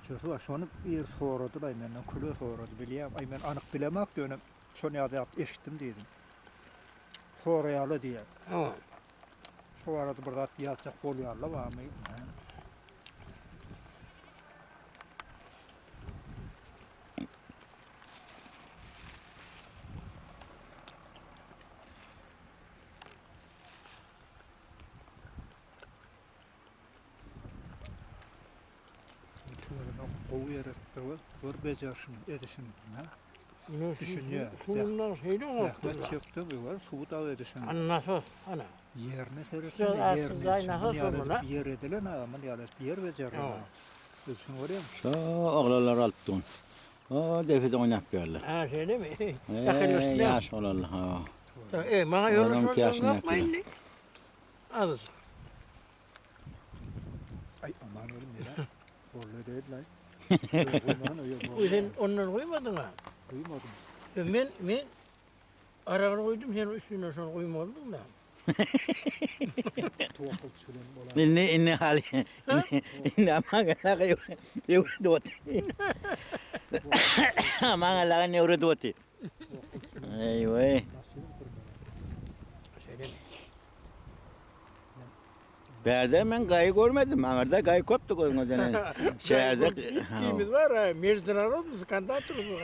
Köçesi bar. Şony bir soradylaý menden, küle sorady bilýäň. Aý men anyk bilemok ýöne şony ýa zat eşitdim diýdim. Soraýarlar diýýär. Hawa. Şo barada bir zat ýazjak bolýarlar barmy? Tüweleme gowy ýer etipdir we gör bejerişini, edişini. Düşünýär. Suwundan şeýle oňarypdyr. Zähmet çekdi bu ýer, suwy dagy edişini. Ana nasos, ana. Ýerine seretsin, ýerine. Ýer edilen aga, muny ýaly ýer bejerilen. Özüň görýäň. Şo oglanlar alyp dur. O depede oýnap ýörler. Ha, şeýlemi? Ýakynlaşdylar. Ýaş oglanlar, ha. E, maňa ýoldaş bolsaň indi. Azajyk. Aý aman oglum nere? Boldy däl-laý. Uý sen ondan guýmadyň-a? Guýmadym. Men men aragyny guýdum, sen üstüne şony guýmalydyň-da. Towakgulçy bilen bolan. Indi indi haly indi aman Allaha öwredip otyr. Aman Allaha öwredip otyr. Eý weý. Şeýlemi? Bärde men gaýy görmedim. Aňyrda gaýy köpdi gözüňe denen. Şäherde Gitdiğimiz var ha, mejdunarodny skandal turdy.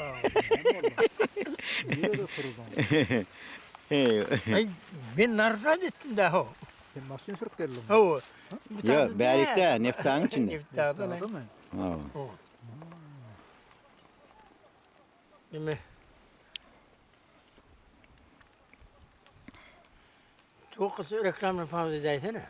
Nirede turduň? Ay, men narjat etdim da ho. Sen maşyn sürüp geldiňmi? Hawa. Ýok, bärikde, Neftagyň içinde. Neftagda ne? Neftagymy? Hawa. Nime? Tokusy reklamny pauza edäýsene.